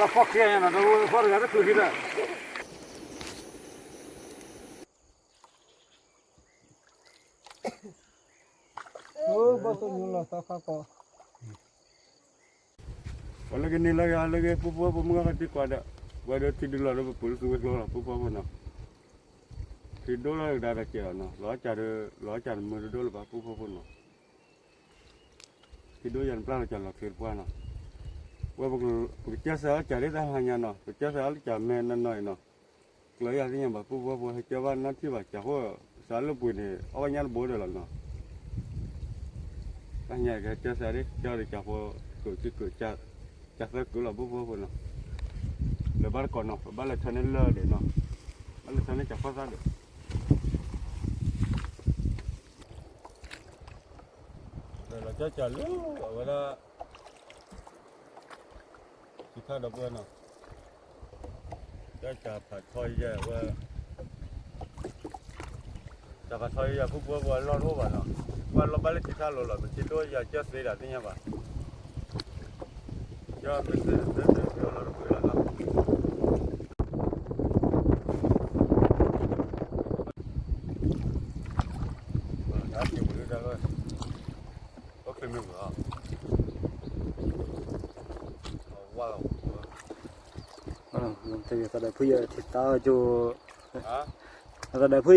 ဖီၣ်ခံဂၤညါနီၤ တဝဲဖီၣ်တဂၤတချုးခံဒီး အိၣ်ဘီၣ်သိၣ်ညိလီၤသီခါကီး ပှၤလၢကန့ၢ်လၢဂ့ၤလၢဂ့ၤ ပူဖိဖိမုၢ်ဂၢ်ခီတံၢ်ကွၢ်ဒီး ပှၤဒီးထံဒုးလီၤဒီးပပူၤလၢသုဝဲကျိလီၤ ပူဖိဖိနီၤ ထံဒိၣ်လၢကဒါဒီးကဲးလီၤနီၤ လီၤကးဒီး လီၤကးတမုာ်တဒိၣ်လၢၤဘၣ် ပူဖိဖိနီၤ ထံဒိၣ်ယၤနပျၢ်လီၤကးလီၤချ့တပှၢ်နီၤ ဝဲပကစၢ်စၢ်အီၣ်ကးဒ်တၢ်ဟါညါနီၤ ပကစၢ်စၢ်အီၣ်လၢကးမဲာ်နီၢ်နီၢ်အံၤနီၤ ကျၢၤယၤသ့ၣ်ညါဘၣ် ပူဖိဖိဟဲကၢဘၣ်နီၢ်ထံၣ်ဘၣ် ကးဃိ စးလၢပှ့ၤန့ၣ် အီၣ်ဘၣ်ညၣ်တဘိဒီးလီၤနီၤ တၢ်ညါကဟဲကၢစၢ်ဒ် ကၢဒီးကးဖိ ကၢကၢ ကးသၢကုလီၤ ပူဖိဖိနီၤ လၢဘၣ်တကိးနီၤ ပဘၣ်လဲၤထၢန့ၢ်လၢာ်ဒီးနီၤ ဘၣ်လဲၤထၢန့ၢ်ကးဖိသၣ်ဒီး လီၤကၢကၢလၢအဝဲဒၣ် ထံထၣ်ဒီပုၢ်ဝဲၢ်နီၤ ကၢကၢဖးထီယဲၢ်ဝဲ ကၢဖးထီယဲၢ် ပူဖိဖိလီၢ်တအိၣ်ဘၣ်နီၤ ပှၤလီၤဘၣ်လၢထံထၣ်လိၤလီၤ ပထံဒိၣ်ယၤကၢသ့ဒၣ်သ့ၣ်ညါဘၣ် ကၢမ့ၢ်သ့သ့သ့လီၤတပှ့ၤလီၤနီၤ တၢ်ထံပူၤလၢတၢ်လီၢ် အိၣ်ချ့မ့ၢ်ပှၤ အဝါလီၤ တဂ့ၤသးဒီးဖုယထံသးကၠိ သးဒီးဖုယဘျုးထံသး ထံသးသ့ အမ့ၢ်နီၤ ပှၤဘျုးတၢ်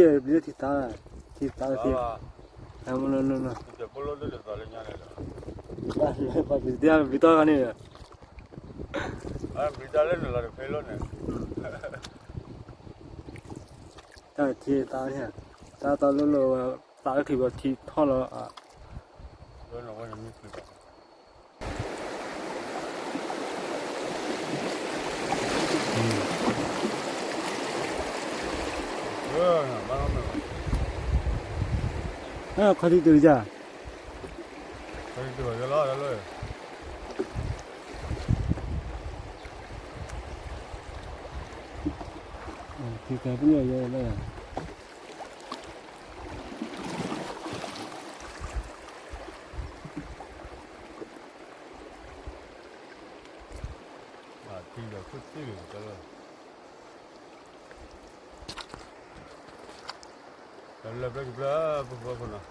ဘျုးတီခါန့ၣ် ဘျုးတၢ်လၢနလီၤတဖဲလီၤန့ၣ် တၢ်ထံသးန့ၣ် တၢ်သးလိၣ်လိၣ်ဝဲ သးလၢခံဘီထံထီၣ်လီၤ ခီထံတုၤယၤ ခီထံတုၤဘၣ်ယလီၤလၢ ထံကဲပညိၣ်ယဲလီၤ ထံဒီးခိၣ်ထံၣ်လီၤ တၢ်လၢပျၢ်ကပျၢ် ပူဖိဖိနီၤ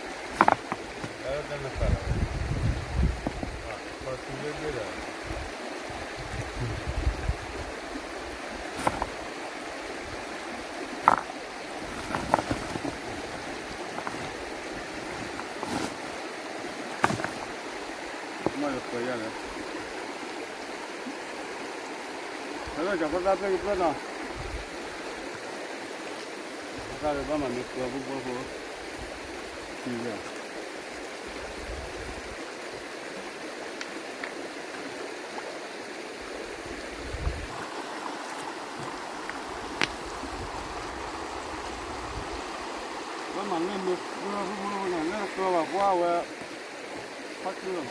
တၢ်လၢတၢ်နသးလီၤ ခီထံလၢဘ့ၣ်ဒီး မ့ၢ်လၢပှဲၤယၤလၢ လၢကၠီၤဖိသၣ်ပျဲၢ်ကပျၢၢ်နီၤ ဖိသၣ်လၢဘၣ်မၤမ့ၢ်ပှဲၤပူဖိဖိ ထံယၤ ဘၣ်မၤလၢမ့ၢ်ပှဲၤပူဖိဖိန့ၣ် လၢကပျၢၤဘၣ်ပှၢ်ဝဲ ဖးထူလီၤ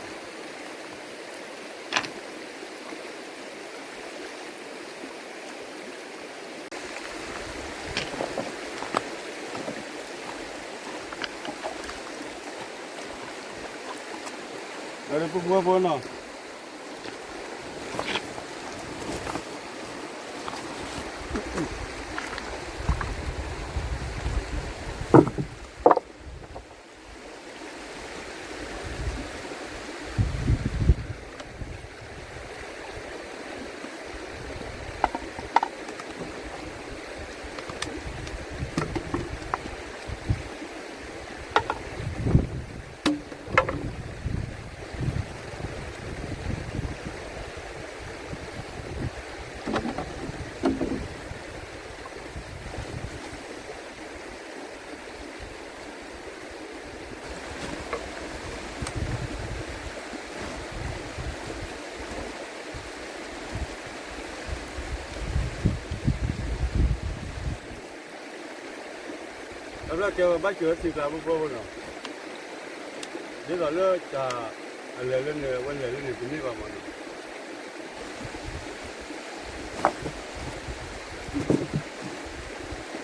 လၢပူဖိဖိနီၤ အဘျီကဲဝဲဘၣ်စၢၤထံကျါဖိဖိဖိနီၤ, ဒ်သိးလၢတၢ်အလဲၤလၢန့ၣ် အဝဲလဲၤလၢန့ၣ်တန့ၢ်ဘၣ်မးနီၤ.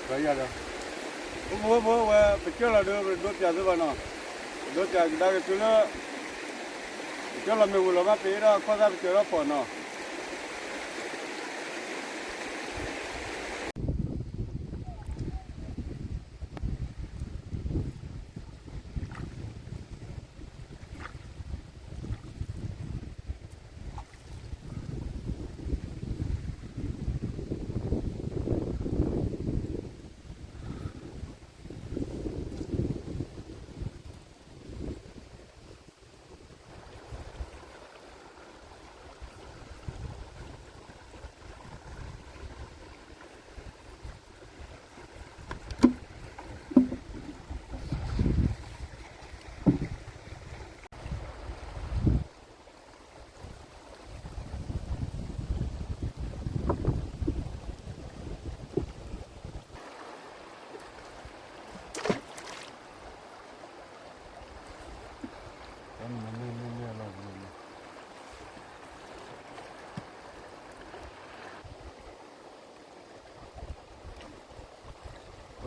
ဒီးယၤဒီး အိၣ်ဖိဝဲဖိဝဲ ပကၢၢ်လီၤဒီး ပဒိးပၠးသုဘၣ်နီၤ, ပဒိးပၠးကဒါက့ၤသုလၢ ပကၢၢ်လီၤမ့ၢ်ဝံၤလီၤဘၣ်ပ့ၤဒီးခီၣ်သၣ်ပကၢၢ်ထီၣ်ဖီၣ်နီၤ.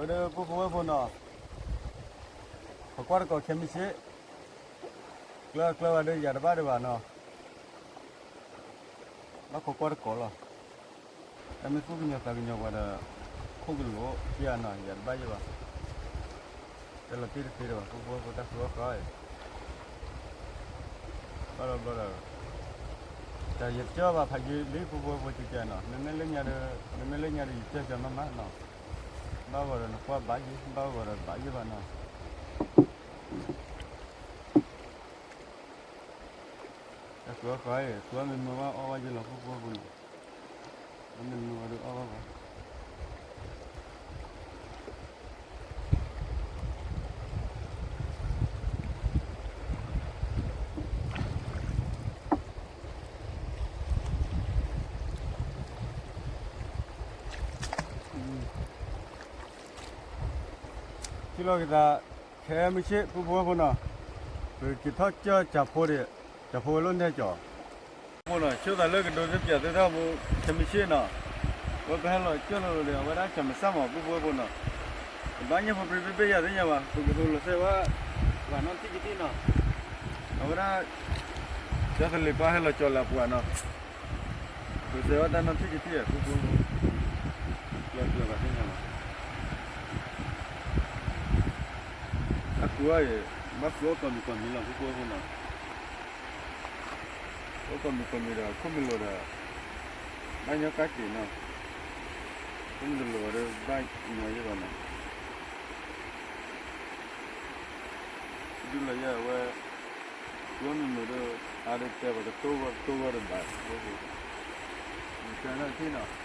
ဝဲဒၣ်ပူဖိဝဲဖိနီၤ, ခိးကွၢ်တကိးခဲမုၢ်ဆ့ၣ်, ကျၢၤကျၢၤဝဲဒီးယၤတဘၣ်ဒံးဘၣ်နီၤ, ဘၣ်ခိးကွၢ်တကိးလီၤ. တၢ်မ့ၢ်သူၣ်ကညီၤသးကညီၤပှၤဒီး ခိၣ်ကလိာ်ဧိၤ က့ၤနီၤ ယၤတဘၣ်ယဲဘၣ်, တဲလီၤတ့ၢ်တသ့ဒံးဘၣ် ပူဖိဝဲဖိတၢ်ဃုအီၣ်ဃီအံၤ, ဘၣ်လီၤဘျီဒီး တၢ်ယကၢၢ်ဘၣ်ဖးယံာ်လံ ပူဖိဝဲဖိကကဲနီၤ, မ့မ့ၢ်လၢညါဒီး မ့မ့ၢ်လၢညါဒီးယကၢၢ်ကၢၢ်မးမးနီၤ, ဘၣ်ဂီၤဒီးနကွၢ်ဘၣ်ယံာ် ဘၣ်ဂီၤဒီးဘၣ်ယံာ်ဘၣ်နီၤ. တၢ်ဃုအီၣ်ဃီအံၤ ဃုအီၣ်မ့ၢ်မုာ်ဘၣ်အီၣ်ဘၣ်ယဲလီၤ ပူဖိဝဲဖိနီၤ, အီၣ်မ့ၢ်မုာ်ဘၣ်ဒီးအီၣ်ဘၣ်ဘၣ်. ထံၣ်လီၤက့ၤသး ခဲမုၢ်ဆ့ၣ် ပူဖိဝဲဖိနီၤ, ပက့ၤထီၣ်ကၢၢ်ကၠၤဖိဒံး, ကၠၤဖိဝဲလိၣ်န့ၢ်ကၠီၤ ဖိနီၤ, ဆိသးလၢကဒိးသ့ပၠးသုတၢ်မူ ခဲမုၢ်ဆ့ၣ်နီၤ, ဝဲပဟဲလီၤကၢၢ်လိာ်လိာ်ဒီး အဝဲဒၣ်ကၠီၤမုၢ်ဆ့ၣ်မး ပူဖိဝဲဖိနီၤ, ကဘၣ်ညၣ်ဖိပြံဘ့ၣ်ဘ့ၣ်ယၤသ့ၣ်ညါဘၣ် ပကဟိလီၤစဲဝဲ ပှၤနီၢ်ထံၣ်ကထံၣ်နီၤ, အဝဲဒၣ် ကၠီသလ့ၤပှၢ်ဟဲလီၤကၠီၤလၢပှၤနီၤ, ပစဲဝဲတၢ်နီၢ်ထံၣ်ကထံၣ် ပူဖိဖိ, ကျၢၤကျၢၤဘၣ်သ့ၣ်ညါဘၣ်. အဃုအီၣ်အံၤ ဘၣ်ဃုအီၣ်ကိးမံၤကိးမံၤလီၤ ပူဖိဖိနီၤ, အီၣ်ကိးမံၤကိးမံၤဒီး ခိၣ်မံၤလိာ်ဒီး ဘၣ်ညီကါက့ၤနီၤ, ခိၣ်မံၤလိာ်ဒီးဘၣ်ညီယဲၢ်ဘၣ်နီၤ, ဒုးလီၤယဲၢ်ဝဲ ဃုအီၣ်မံၤမုာ်ဒီး အါဒီးတဲပှၤကတိၢ်ဂီၢ်ကတိၢ်ဂီၢ်ဒီးဘၣ်, ကၢၤနီၤထံၣ်နီၤ.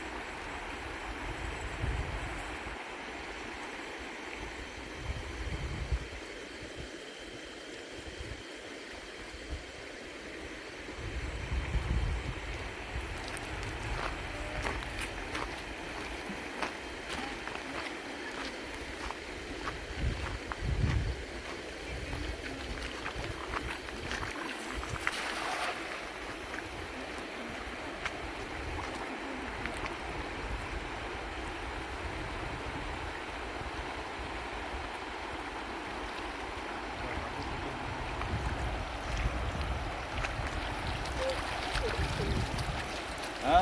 ဟါ,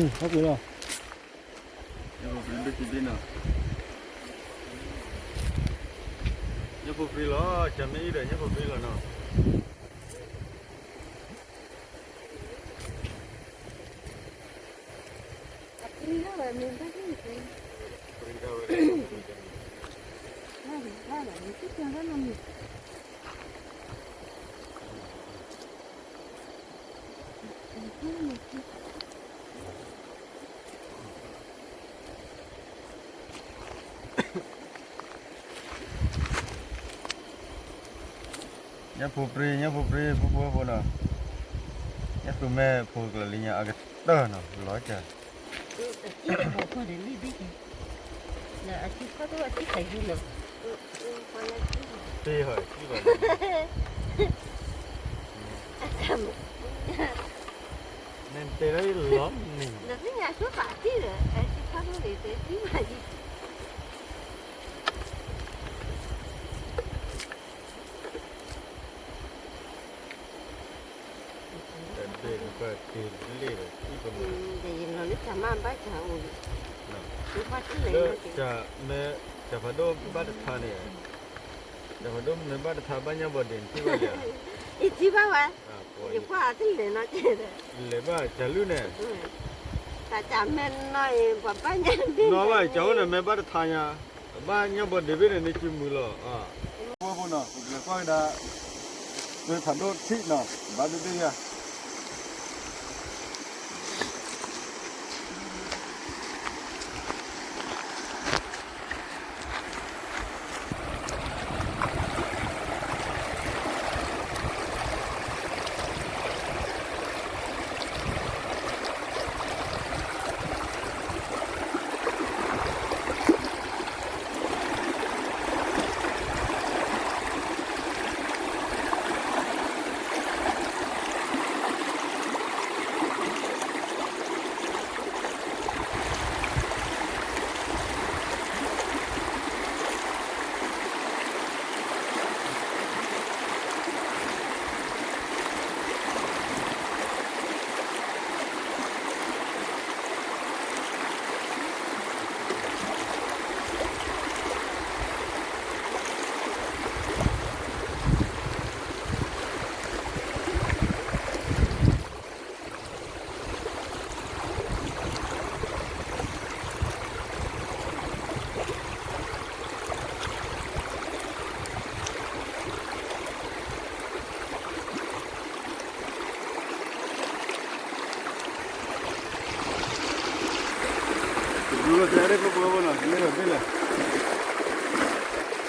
ဟဲက့ၤလီၤ, ညၣ်ဖိပြံဘ့ၣ်စံးဘ့ၣ်နီၤ, ညၣ်ဖိပြံလီၤ, ကမ့ၢ်အံၤဒီး ညၣ်ဖိပြံလီၤနီၤ. ညၣ်ဖိပြံ ညၣ်ဖိပြံ ပူဖိဝဲဖိနီၤ, ညၣ်သူမဲဖိကျၢၤလံညါအကတၢၢ်နီၤ လီၤကၢ် တ့ၢ်ဟီၣ်တ့ၢ်ဘၣ်, နတဲလၢလီၤန့ၣ်, နသ့ၣ်ညါဆိပာ်တံၢ်ဒီး အစုခါဖိန့ၣ် တဲတံၢ်ဘၣ် မ့ၢ်ဘၣ်ဆၣ်အိၣ်, လၢ မ့ၢ် ကၠၤဖးဒိၣ်ဘၣ်တထါန့ၣ်, ကၠၤဖးဒိၣ်မ့ၢ်ဘၣ်တထါဘၣ်ညၣ်ဘီဒ့းန့ၣ်ထံၣ်ဘၣ်လဲၣ်, ယထံၣ်ဘၣ်ဝဲ, ယကွၢ်တလဲၤနီၤ, လဲၤဘၣ်ကၠၤလုၢ်န့ၣ်, တၢ်ကၠၤမ့ၢ်နီၤအံၤ ပှၤဘၣ်ညၣ်ဘ့ၣ်နီၤ, ကၠၤအိၣ်န့ၣ်မ့ၢ်ဘၣ်တထါညါ, ဘၣ်ညၣ်ဘီဒ့းဘ့ၣ်န့ၣ် န့ၢ်စုမုာ်လီၤ. ပဝဲဖိနီၤ ပကလဲၤကွၢ်ကဒါ, ပဖးဒိၣ်ထံၣ်နီၤ ဘၣ်ဒိၣ်ဒိၣ်ယၤ ဘၣ်တဘ့ၣ်ခံဘ့ၣ်ဒီ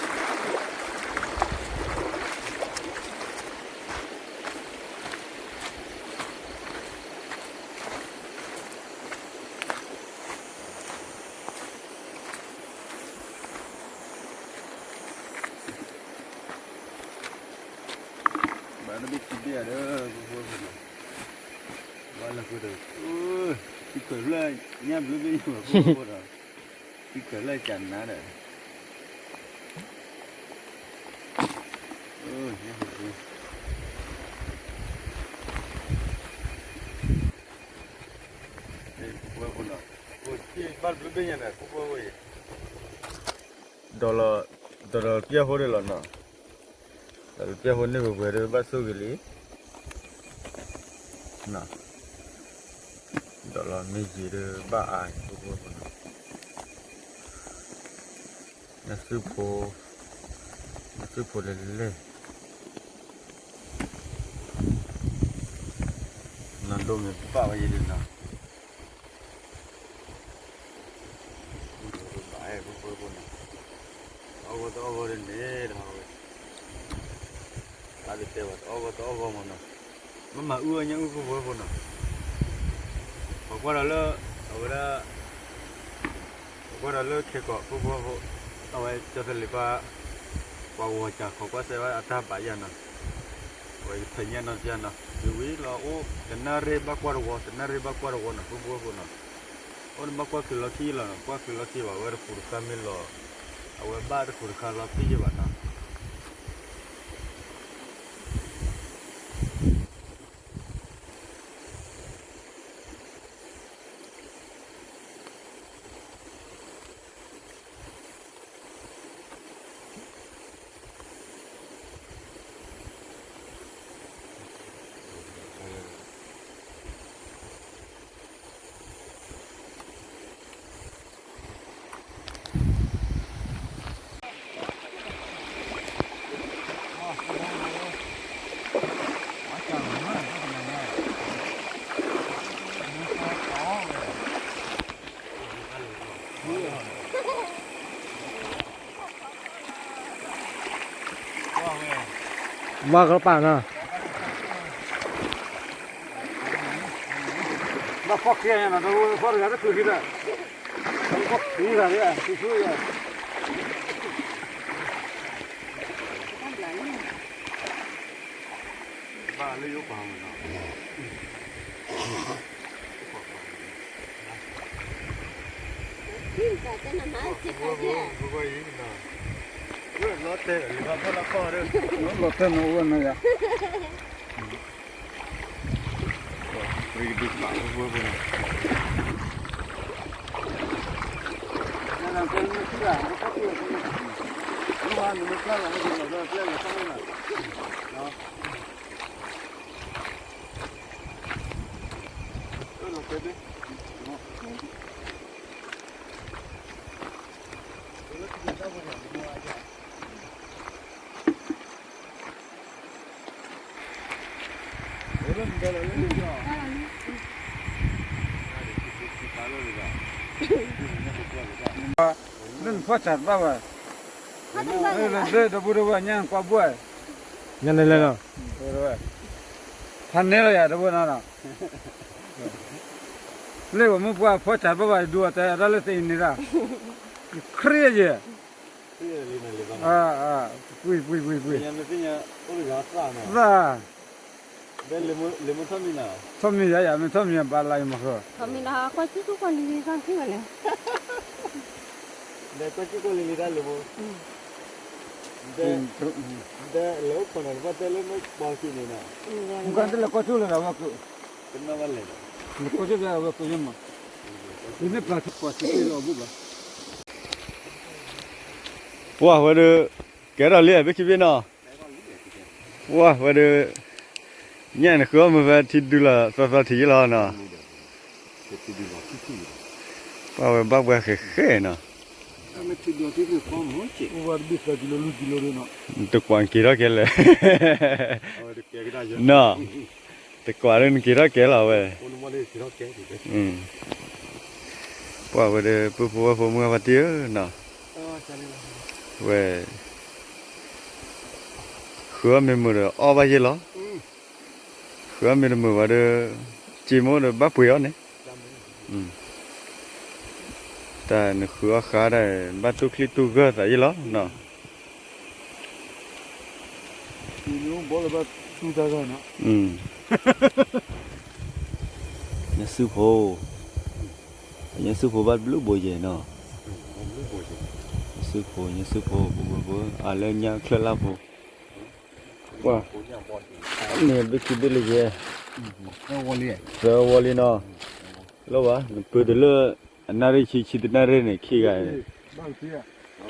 း ဖိဖိဖိနီၤ, ဘၣ်လၢဃုာ်ဒီး, သံကွဲးဖျၢၣ်ညၣ်ဘျုးဘ့ၣ်ညၣ်ဖိဖိဒီး, သံကွဲးဖျၢၣ်ကနါဒီး, ညၣ်ဖိဖိ, ဖိဖိနီၤ, ဘၣ်ဘျုးဘ့ၣ်ညါန့ၣ် ဖိဖိအံၤ ဒီးလီၤ, ဒီးလီၤပျၢ်ဖိဒၣ်လီၤနီၤ, ဒီးလီၤပျၢ်ဖိန့ၢ်ပှဲၤပှဲၤဒီးဘၣ်ဆိၣ်ဂ့ၤလံ, ဒီးလီၤမ့ၢ်ယံၤဒီးဘၣ်အါဖိဖိဖိနီၤ, နသုဖိ, နသုဖိလဲၤလဲၤ, နဒိးမ့ၢ်ဘၣ်ဝဲယံၤဒၣ်နီၤ ဘၣ်အဲၣ်ဖိဖိဖိနီၤ, တအီၣ်ဂီၢ်တအီၣ်ဂီၢ်ဒ်န့ၣ်ဒီးဝဲ, ဘၣ်တတဲဝဲတအီၣ်ဂီၢ်တအီၣ်ဂီၢ်မးနီၤ, မ့ၢ်မၤအုၣ်အီၣ်ညၣ်အုၣ်ဖိဖိဖိနီၤ, ပှၤကွၢ်ဒီးလၢ, အဝဲဒၣ် ပှၤကွၢ်ဒီးလၢခဲကိာ်ဖိဖိဖိ, အဝဲကၠီသလ့ၤပှၤ, ပှၤဂီၤစၢ်ခိးကွၢ်စဲဝဲအတၢ်ဘၣ်ယၤနီၤ, အဝဲယဖဲးညၣ်နီၤပျၢ်နီၤ ယဝံၤလီၤအိၣ် တနၣ်ရံၣ်ဘၣ်ကွၢ်တဝီ တနၣ်ရံၣ်ဘၣ်ကွၢ်တဝီနီၤ ဖိဖိဖိနီၤ, အိၣ်န့ၣ်ဘၣ်ကွၢ်ချုးလီၢ်ခံလီၤနီၤ ကွၢ်ချုးလီၢ်ခံဘၣ်ဝဲတခူးတခါမ့ၢ်လီၤ, အဝဲဘၣ်တခူးတခါလီၤသံယဘၣ်နီၤ ဘၣ်ကပာ်နီၤ, ဘၣ်ဖီၣ်က့ၤညါနီၤ တဖီၣ်တဂၤတချုးခံဒီး, ဖီၣ်ခံဂၤဒီး ဆူဆူယၤ, ဘၣ်လၢယိပၤမနီၤ လီၤတဲာ်လီၤဖီၣ်လီၤဖီၣ်ဒီး လီၤတဲာ်နီၤအိၣ်ဝဲနီၤယၤ, ပကဒုးပာ်ဝဲဖိန့ၣ်, လၢနဖီၣ်စးတဘၣ်ဘၣ်, လၢဒီပုၢ်ဒီဝဲၢ်ညါကွၢ်ဘှီ, ညါန့ၣ်လဲၣ်လီၤ, ဖးနဲလီၤယၤဒီပုၢ်နီၤနီၤ, လၢပှၤမုၢ်ပှၢ်ဖီၣ်စးတဘၣ်ဘၣ် ဒူအတဲအတၢ်လၢသ့ၣ်အံၤန့ၣ်ဒၣ်, ခရံာ်ယဲ, ပှံပှံပှံပှံ, သၣ် ထီၣ်မံၤယၤယၤ မ့ၢ်ထီၣ်မံၤယၤဘၣ်လၢယမၤဃၢၤ, မ့ၢ်လဲၤကွၢ်ကၠူၣ်လၢတၢ်လၢမူ, မ့ၢ်လဲၤကွၢ်ကၠူၣ်လၢတၢ်လၢမူ, နကွၢ်တလဲၤကွၢ်ကၠူၣ်လၢတၢ်ဝဲကၢ, နကွၢ်ကၠူၣ်လၢဝဲကၢယမး, နမ့ၢ်ပျၢ်ထူၣ်ကွၢ်ထူၣ်လၢအဘူၣ်ဘၣ်, ပှၢ်ဝဲဒီး, ကဲထီၣ်လံဘ့ၣ်ခံဘ့ၣ်နီၤ, ပှၢ်ဝဲဒီး, ညၣ်နဃုအီၣ်မ့ၢ်ဖဲထံဒုလီၤသီသီထံးယ့ၣ်လီၤနီၤ, ပှၢ်ဝဲဘၣ်ပှၤဃဲးဃဲးနီၤ, တကွၢ်က့ၤထီၣ်ကဲလဲၣ်, နီၤ, တကွၢ်လၢနက့ၤထီၣ်ကဲလီၤဝဲ, ပှၢ်ဝဲဒီး ပုၢ်ဖိဝဲၢ်ဖိမုၢ်ဂၤဖါတံၢ်ဧၢနီၤ, ဝဲ ဃုအီၣ်မ့ၢ်မုာ်ဒီးအီၣ်ဘၣ်ယ့ၣ်လီၤ, ဃုအီၣ်မ့ၢ်တမုာ်ဘၣ်ဒီး, စ့မိၢ်ဒီးဘၣ်ပှ့ၤအီၣ်န့ၣ်, တၢ်နဃုအီၣ်ဃါဒၣ် ဘၣ်တူၢ်ချံတူၢ်ဂၢၢ်သးယ့ၣ်လီၤနီၤ, ဘီလၢဘၣ်တူၢ်တၢ်ဂၢၢ်နီၤ, ညၣ်စုဖိ, ညၣ်စုဖိဘၣ်ဘျုးဘိယဲၢ်နီၤ, ညၣ်စုဖိ ညၣ်စုဖိ ပူၤပူၤပူၤ အလၢညၣ်ချၢၣ်လၢ်ဖိ, ပှၤ, န့ၣ်ဘ့ၣ်ခံဘ့ၣ်လၢယဲၢ်, သၢဝီလံနီၤ, လီၤဘၣ် နပၢတလၢ, အနၣ်ရံၣ်ဆံဆံတနၣ်ရံၣ်န့ၣ် ခံဂၤ,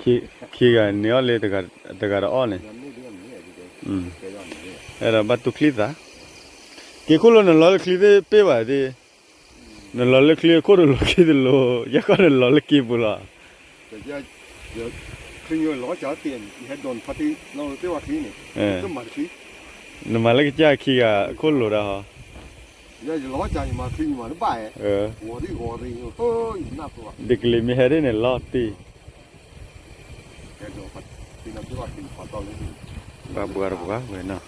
ခံဂၤန့ၣ်အီၣ်လၢ, တဂၤတအီၣ်န့ၣ်, အဲၣ်ဒိးဘၣ်တူၢ်ချံသး, က့ၤခိၣ်လၢနလီၤလၢချံသ့ၣ်ပ့ၢ်ဘၣ်သ့ၣ်, နလီၤလၢချံအခိၣ်တလိၤခံတလိၤ ယဲၢ်ခီၣ်နလီၤလၢက့ၤပူၤလီၤ, နမၤလၢကစၢ်ခံဂၤအခိၣ်လိၤဒၣ်ဟီ, ဒ်ကလံၤမ့ၢ်ဟဲဒ်န့ၣ်လီၤတံၢ်, ဘၣ်ဘှါတဘှါဝဲနီၤ,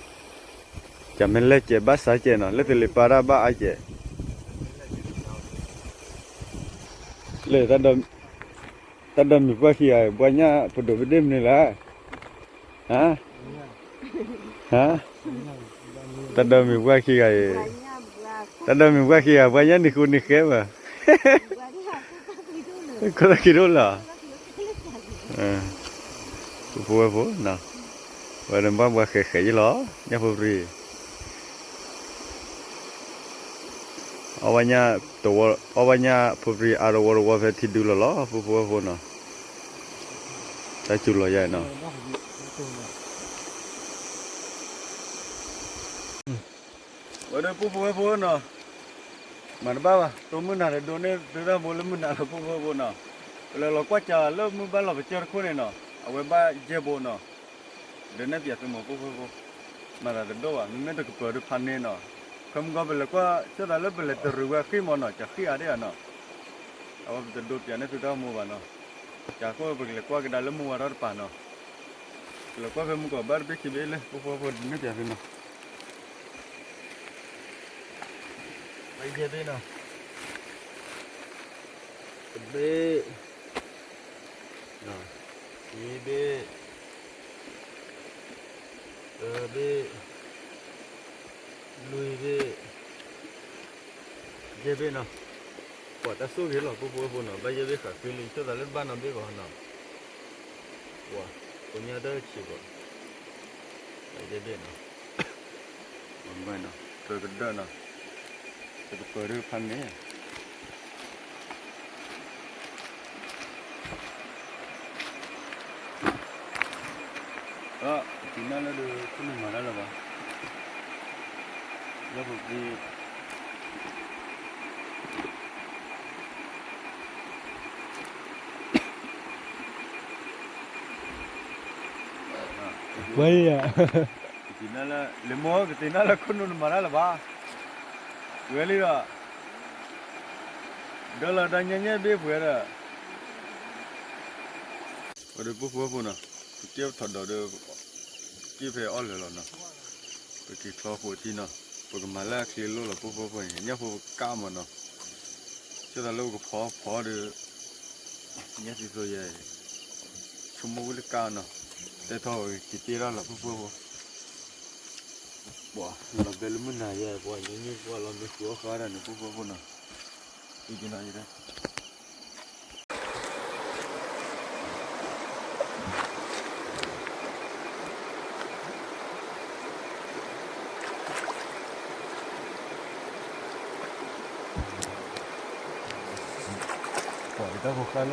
ကမ့ၢ်လဲၣ်ကဲဘၣ်စးကဲနီၤ လၢသလ့ၤပၢ်တၢ်ဘၣ်အါကဲ, လၢ, တၢ်ဒီမုၢ်ပှၢ်ခံဂၤ ဘှါညၣ်ပဒိၣ်ပဒ့ၣ်မနုၤလဲၣ်, ဟါ, ဟါ, တၢ်ဒီမုၢ်ပှၢ်ခံဂၤအံၤ, တၢ်ဒီမုၢ်ပှၢ်ခံဂၤ ဘှါညၣ်နံၤဃိနံၤဃဲဘၣ်, ခိၣ်သၣ်ခံဒိၣ်လီၤ, ပုၢ်ဖိဝဲၢ်ဖိနီၤ, ဝဲဒၣ်ဘၣ်ပှၤဃဲးဃဲးယ့ၣ်လီၤ, ညၣ်ဖိပြံ, အီၣ်ဘၣ်ညၣ်, အီၣ်ဘၣ်ညၣ်ဖိပြံအါတဝီတဝီဖဲထံဒုလီၤလီၤ ပုၢ်ဖိဝဲၢ်ဖိနီၤ, တၢ်စူၤလီၤယါနီၤ, ဝဲဒၣ်ပုၢ်ဖိဝဲၢ်ဖိနီၤ, မၤတဘၣ်ဘၣ် တိၢ်မုၢ်နၤဒီးဒိးန့ၢ်သုတၢ်မူလၢမုၢ်နၤလီၤ ပုၢ်ဖိဝဲၢ်ဖိနီၤ, ပလဲၤလီၤကွၢ်စၢလၢမုၢ်ဘၣ်လီၤပကၠၢၢ်တခိၣ်န့ၣ်နီၤ အဝဲဘၣ်ယဲၢ်ဘိနီၤ, ဒုးနဲၣ်ပၠးသုမီၤ ပုၢ်ဖိဝဲၢ်ဖိ, မၤသးတဒိၣ်ဘၣ် မ့မ့ၢ်တကပၤဒီးဖးန့ၣ်နီၤ, ဖဲမုၢ်ဂီၢ်ပလဲၤကွၢ်ကၠၢၢ်သးလၢပလဲၤတရံးဝဲအဃံမီၤနီၤ ကဃံအါဒၣ်ဧါနီၤ, အဝဲပတဒိးပၠးန့ၢ်သုတၢ်မူဘၣ်နီၤ, ကၢ်ခိၣ်ပကလဲၤကွၢ်ကဒါလၢမုၢ်ဝါထီၣ်တပၤနီၤ ပလဲၤကွၢ်ဖဲမုၢ်ကီၢ်ဘၣ်တဘ့ၣ်ခံဘ့ၣ်လၢ ပုၢ်ဖိဝဲၢ်ဖိ ဒုးနဲၣ်ပၠးသုနီၤ, ဘၣ်ယဲၢ်ဘ့ၣ်နီၤ, တဘ့ၣ်, ခံဘ့ၣ်, သၢဘ့ၣ်, လွံၢ်ဘ့ၣ်, ယဲၢ်ဘ့ၣ်နီၤ, ပှၤတၢ်ဆိၣ်ဂ့ၤလီၤ ပုၢ်ဖိဝဲၢ်ဖိနီၤ ဘၣ်ယဲၢ်ဘ့ၣ်ဃးဃ့လံ ဆိၣ်သးလၢတဘၣ်နီတဘ့ၣ်ဘၣ်နီၤ, ပှၤ, ကိညါတၢ်ဆံးဘၣ်, ဘၣ်ယဲၢ်ဘ့ၣ်နီၤ, ဘၣ်နီၤ ပကဒၢနီၤ, ပကပၤဒီးဖးန့ၣ် နလၢဒုးခိၣ်နူာ်မၤတၢ်လၢၤဘၣ်, လၢပက့ ဝဲယၤ, ကသ့ၣ်နၤလၢ လံာ်မိၢ် ကသ့ၣ်နၤလၢခိၣ်နူာ်နမၤတၢ်လၢၤဘၣ်, ဝဲလံဒီး ဒီးလီၤတၢ်ညါညါဘ့ၣ်ပှဲၤဒီး ဝဲဒီးပုၢ်ဖိဝဲၢ်ဖိနီၤ, ပကဲပထီၣ်ဒီးဒီး က့ၤဖဲအီၣ်လၢာ်လီၤနီၤ, ပက့ၤချီဃိးထံနီၤ, ပကမၤလၢအချ့လိၣ်လီၤ ပုၢ်ဖိဝဲၢ်ဖိန့ၣ် ညၣ်ဖိပကးမးနီၤ, ကဲသိးလၢပကဖီဖီဒီး ညၣ်သံသိယဲၢ် ဆိကမိၣ်ဝံၤလၢကးနီၤ, တဲထီၣ်ဝဲက့ၤတ့ထီၣ်လီၤ ပုၢ်ဖိဝဲၢ်ဖိ, ပှၤလီၤဘဲလၢမုၢ်နၤယဲၢ် ပှၤညါညါပှၤလီၤမ့ၢ်ဃုအီၣ်ဃါဒၣ်န့ၣ် ပုၢ်ဖိဝဲၢ်ဖိနီၤ, အံၤကနီၤယဲၢ် ပှၤတၢ်ဖိဃၢ်လိၣ်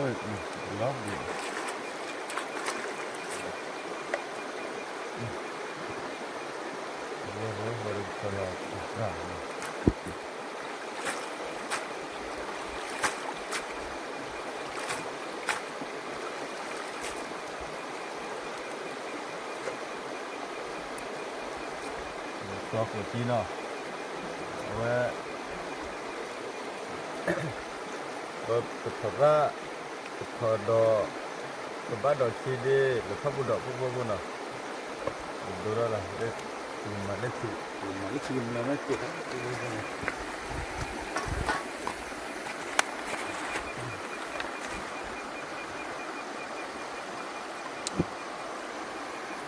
လီၤဘျီ ချီဃိးထံနီၤ, အဝဲ ပထီၣ်သၣ် ပထီၣ်ဒီး ပဘၣ်ဒီးဆံဒ့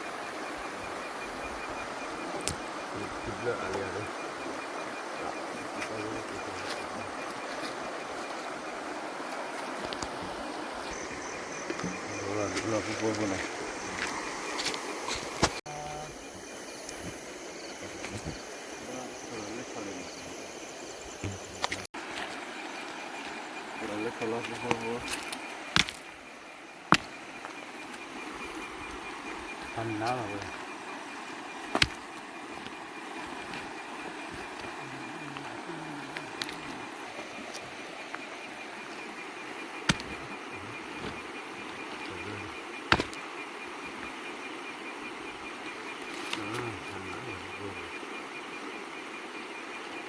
လၢထီၣ်ပူၤဒီး ပုၢ်ဖိဝဲၢ်ဖိနီၤ, ပဒိထီၣ်လီၤ ပကမၤလၢခံ ပကမၤလၢခံကမျၢၢ်နီၤ ကဲ လီၤ လီၤ ပုၢ်ဖိဝဲၢ်ဖိနီၤ, လီၤလၢခီလီၤ ပုၢ်ဖိဝဲၢ်ဖိ ဖးနါလီၤဝဲ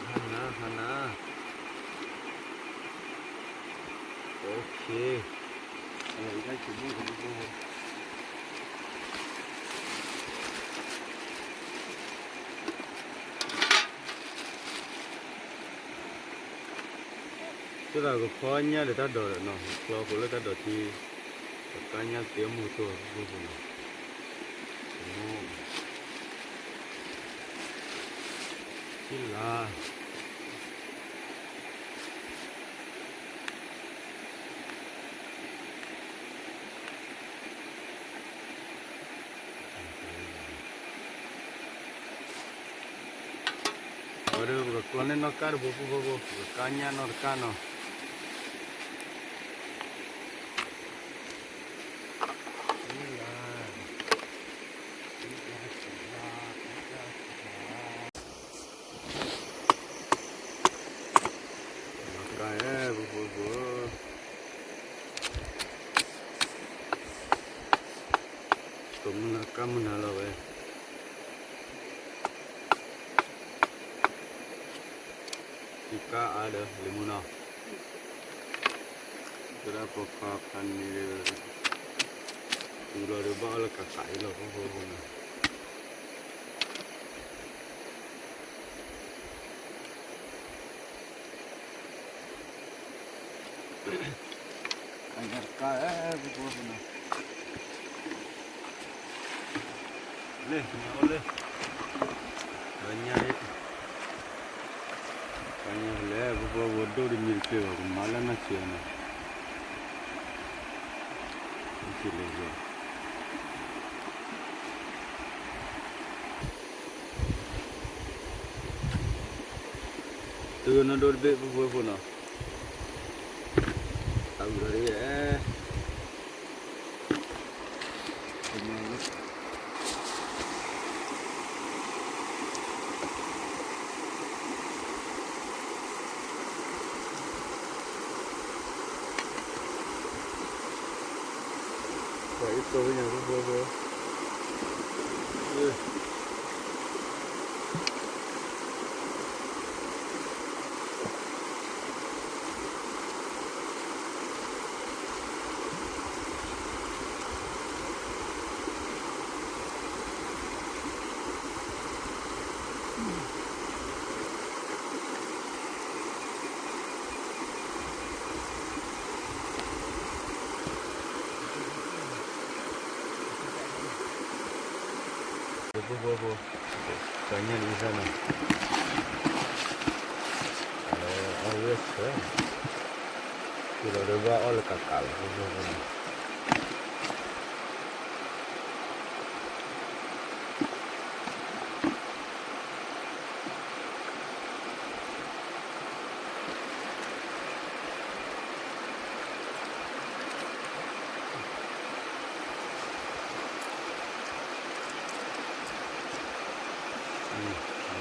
ဖးနါ ဖးနါ OK ကဲသိးကဖီညၣ်ဒီးတၢ်ဒိးဒီးနီၤ ချီဃိးလၢတၢ်ဒိးထံ ကကါညၣ်သ့အမူးတိၢ် ပုၢ်ဖိဝဲၢ်ဖိနီၤ ထံလါ အဝဲဒီးပကကျီန့ၢ်နီၢ်ကါတဘိ ပုၢ်ဖိဝဲၢ်ဖိ ပကကါညၣ်နီၢ်တကါနီၤ ကါအဲ ပုၢ်ဖိဝဲၢ်ဖိ ကမုၢ်နၤကါမုၢ်နၤလီၤဝဲ ထံကါအါဒီး လံာ်မိၢ်နီၤ ကဲဒၣ်ပိာ်ခွါဖးန့ၣ်ဒီး တုၤလီၤဒီးဘၣ်အီၣ်လၢကးကးအံၤလီၤ ပုၢ်ဖိဝဲၢ်ဖိနီၤ ကါညၣ်တကါ ပုၢ်ဖိဝဲၢ်ဖိနီၤ လၢညါအိၣ်လၢ ကါညၣ် ကါညၣ်ဖဲလဲၣ် ပုၢ်ဖိဝဲၢ်ဖိ ဒိၣ်တမံၤတကျၢၤဘၣ် ကမၤလၢနီၢ်ဆံးအီၤနီၤ နီၢ်ဆံးလဲၤယီၤ တုၤနီၢ်ဒိၣ်တဘ့ၣ် ပုၢ်ဖိဝဲၢ်ဖိနီၤ အဝံၤဒီး ကမၤလၢ ပှၤအံၤတိၢ်ဝဲညါ ပှၤဖိဖိ ဖိဖိဖိ ကညၣ်လံစၢ်နီၤ အဝဲဆၢ တုၤလီၤဒီးဘၣ်အီၣ်လၢကးကးလီၤ ဖိဖိဖိနီၤ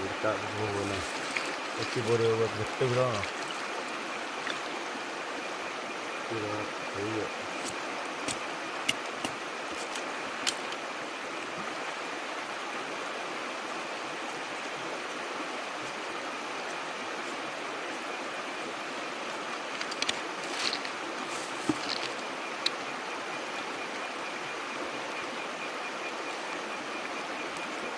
တၢ်ဖိဖိနီၤ အထံဖိဒီးဝဲပကတုၤထီၣ်နီၤ တုၤဒီး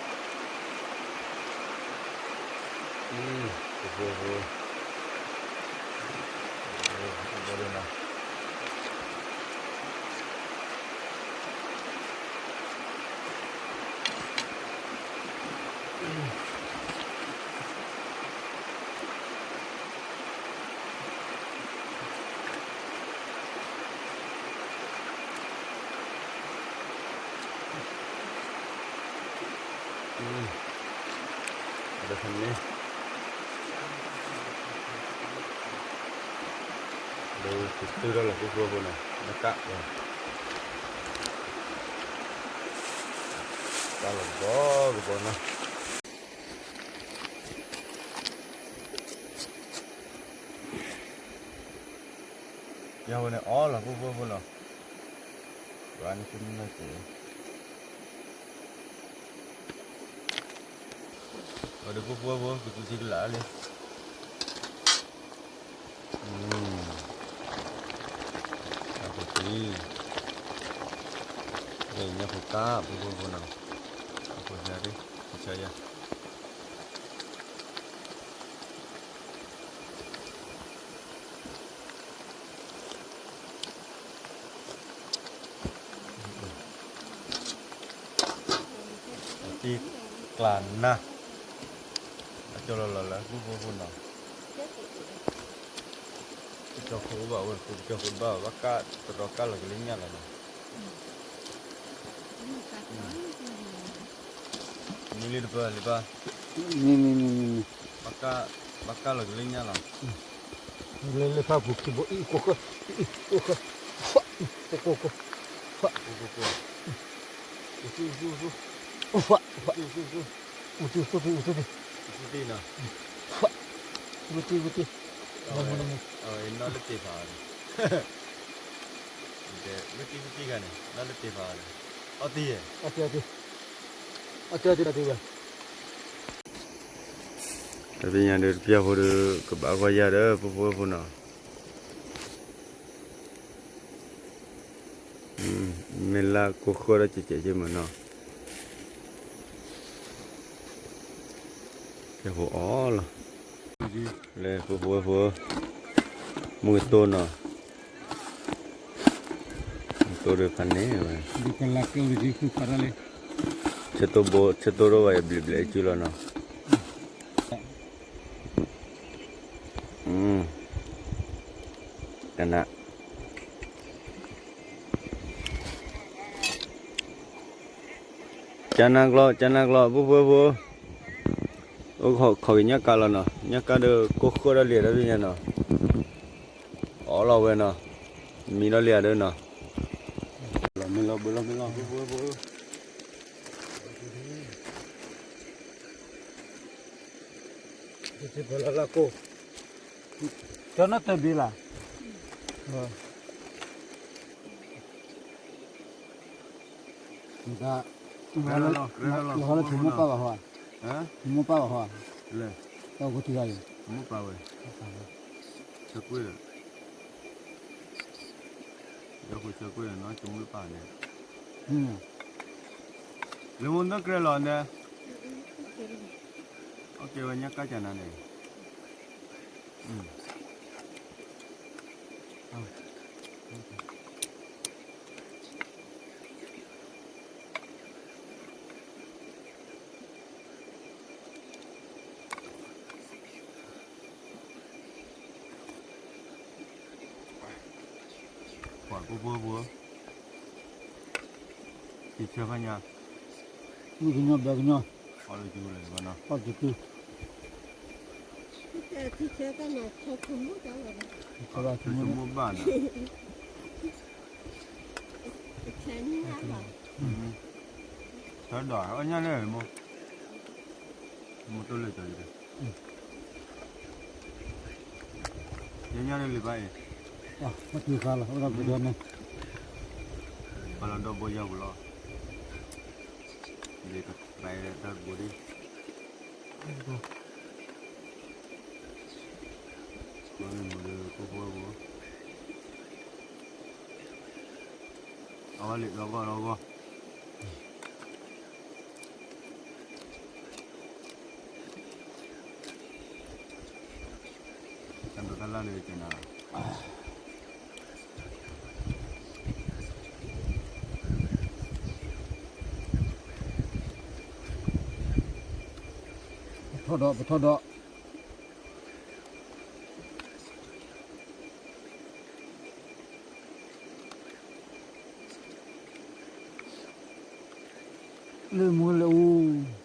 ဖိဖိဖိ ဖိဖိဖိနီၤ ဒီးဖဲန့ၣ် ဒီးကတုၤထီၣ်လီၤ ဖိဖိဖိနီၤ နကးလီၤ ကးလီၤကဘီကဘီနီၤ ယဝဲန့ၣ်အီၣ်လီၤ ဖိဖိဖိနီၤ ဘၣ်န့ၣ်ကမ့ၢ်နီၢ်ကဲ အဒီးဖိဖိဖိ ကသူထံကလးလံ အဖိထံ ညၣ်ဖိကါ ဖိဖိဖိနီၤ အဖိထံဒ် ကဆါယၤ တံၢ်ကျါနၢ် အကၠီလီၤလီၤလၢ ဖိဖိဖိနီၤ ကၠီဃိဘၣ်ဝဲ ကၠီဃိဘၣ် ဘၣ်ကးတရီကးလီၤကလၢညၣ်လီၤနီၤ မ့ၢ်လံတပၢၢ်လံဘၣ် မ့ၢ်မ့ၢ်မ့ၢ်မ့ၢ်မ့ၢ် ဘၣ်ကးလီၤကလၢညၣ်လီၤ လၢလၢဖးပူၤခံဘိအံၤ ကိၢ်ဃၢ အံၤ ကိၢ်ဃၢ ဖး ကိၢ်ကိၢ်ကိၢ် ဖး ကိၢ်ကိၢ်ကိၢ် အူသူ အူသူ အူသူ ဖး ဖး အူသူ အူသူ အူသူ အူသူ အူသူ အူသူ အူသူ အူသူ အူသူ အူသူ အူသူ အဝဲနီၢ်လၢတ့ၢ်ဖးအီၤန့ၣ် လၢတံၢ်တံၢ်ဂၤန့ၣ် နီၢ်လၢတ့ၢ်ဖးအီၤန့ၣ် အီၣ်တံၢ်ယဲၢ် အီၣ်တံၢ် အီၣ်တံၢ် အီၣ်တံၢ် အီၣ်တံၢ်ဝဲ တပညါဒီးတပျၢ်ဖိဒီး ကဘၣ်ကွၢ်ယၤဒီး ဖိဖိဖိနီၤ မ့ၢ်လၢကိၢ်ဃၢဒီးကဲးကဲးကဲးမးနီၤ ကဲဖိအီၣ်လီၤ လၢဖိဖိဖိ မုၢ်ကတိၢ်နီၤ မုၢ်ကတိၢ်ဒီးဖးန့ၣ်ဝဲ ဆၢတိၢ်ဘိ ဆၢတိၢ်ဒီးဝဲ ဘျဲးဘျဲးအစုလီၤနီၤ ကနၣ် ကနၣ်ကျီ ကနၣ်ကျီ ဖိဖိဖိ အိၣ်ခိးက့ၤညၣ်ကါလီၤနီၤ ညၣ်ကါဒီးကိၢ်ဃၢဒီးလံာ်တၢ်တညါနီၤ အီၣ်လီၤဝဲနီၤ မံလီၤလံာ်ဒီးနီၤ လီၤမ့ၢ်လီၤဘၢလီၤမ့ၢ်လီၤ ဖိဖိဖိ ကၠီနီၢ်တဘ့ၣ်လၢ် အ ကၠီနီၢ်တဘ့ၣ်လၢ် အ ကၠီနီၢ်တဘ့ၣ်လၢ် တၢ် လီၤဟီလၢဆိမိၣ်ပၢ်ဘၣ်ဟီ, ဆိမိၣ်ပၢ်ဘၣ်ဟီ, တၢ်အိၣ်ခိးထံဂၤအံၤ, ဆိမိၣ်ပၢ်ဝဲ, ဆၢကွံာ်ဒီး, ယီၤဃုာ်ဆၢကွံာ်ဒီးနီၤ ဆိမိၣ်ပၢ်န့ၣ်, လၢမိၢ်သၢကြဲလီၤန့ၣ်, အကဲဝဲညါကၢ်ကၢ်နၤန့ၣ် ပှၤဖိဖိဖိ, ယဆၢဖးညါ, ဝံၣ်ကညီဘဲကညီ, ပီၣ်လၢကၠူလၢကဘၣ်နီၤ, ပီၣ်ကၠူ, ဆိမိၣ်ဘၣ်နီၤ, ဆၢဒီးအီၣ်ညၣ်န့ၣ်မိၢ်, မိၢ်တိၢ်လၢကၠီၤ ယညါန့ၣ်လံဘၣ်အံၤ, ပှၤလီၤဒီဘိယၢ်ပူၤလီၤ, ဒ်ကပၤတၢ်တဘိဒံး, မ့ၢ်မူဒီးဖိဖိဖိ, အဝဲလံာ်ဒီဂီၢ်ဒီဂီၢ် တၢ်ဒိးတၢ်လၢ်ဒီးကနၤ, ပထီၣ်ဒီး ပထီၣ်ဒီး လၢမူလၢအူ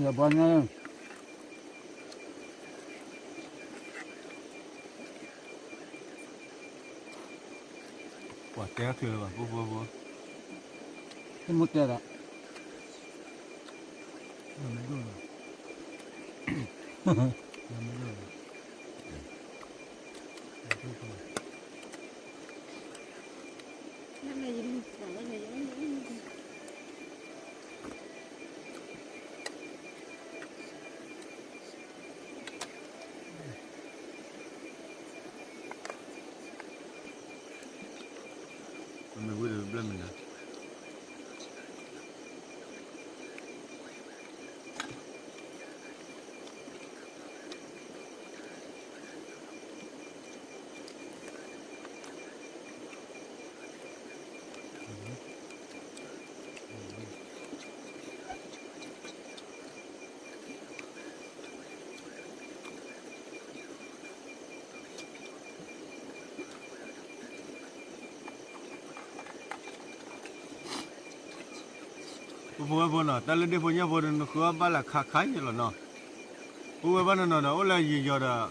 ယဘီညါ ပှၤတဲချၢဘၣ် ဖိဖိဖိ, တမ့ၢ်တဲဒီး နမ့ၢ်ဒိၣ်လီၤ နမ့ၢ်ဒိၣ်လီၤ မ့ၢ်ဝံၤဒီးဘျၢမနုၤ ပဖိဝဲဖိနီၤ တၢ်လၢဒ့ၣ်ဖိညၣ်ဖိဒီး နဃုအီၣ်ဘၣ်လၢခါခါယဲၢ်လီၤနီၤ. ပဝဲဘၣ်နီၤနီၤဒီး အိၣ်လၢယံာ်ယီၤဒီး